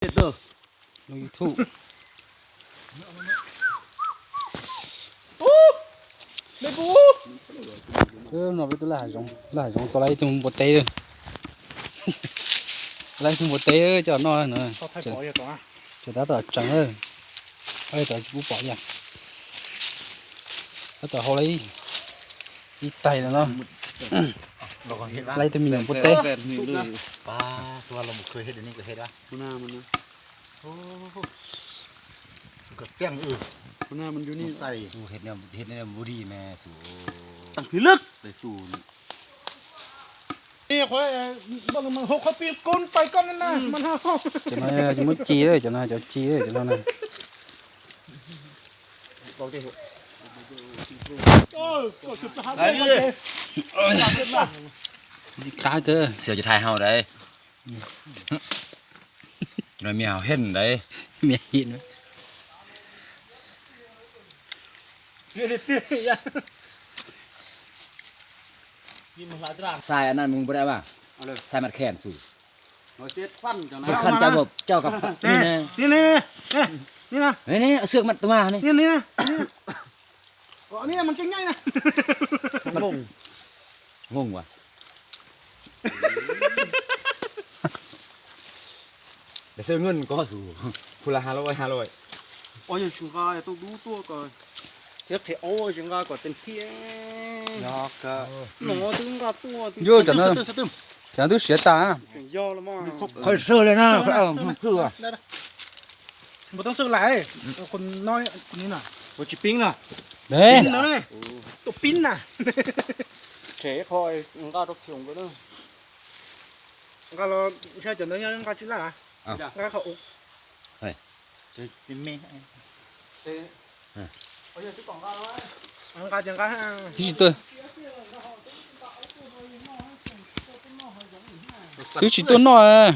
Lub YouTube. No peb tuaj laj hav zoov, laj hav zoov tau laj ib tug npua teb. Laj ib tug npua teb coj noj no. Tseem tab tom tseem, tsis pub pom li. Tab tom hau ib taig no. Laj ib tug me nyuam npua teb. Cov no muab ci, cov no cov ci cov no na. Qab kawg. Xyov cov thais hau dais. Cov no me hau heej dais. Me heej. Xais anaj mus npua dais mas, xais mat khen xus. Mat khen cau vov cau kom ni ne. Ni ne, xwb mat tma ni. Ngoo ua. Lawv xwb ngun ko xus, khu la ha loj ha loj. Ob yog tsis nqa tau dub tuaj ko, thiab qhia ob tsis nqa kom teem thiab. No twb nqa tuaj. Yog cov no, cov no twb siav tas. Qhov sawg li na, hwj. Npua toob xwb lais, no, tsis pib na. Tuaj pib na. Tshem qho nqa rau khium ko na. Nqa los saib cov ntawd nqa tsis laj, nqa qhov ub. Nqa ces nqa. Twb tsis tuaj, twb tsis tuaj noj.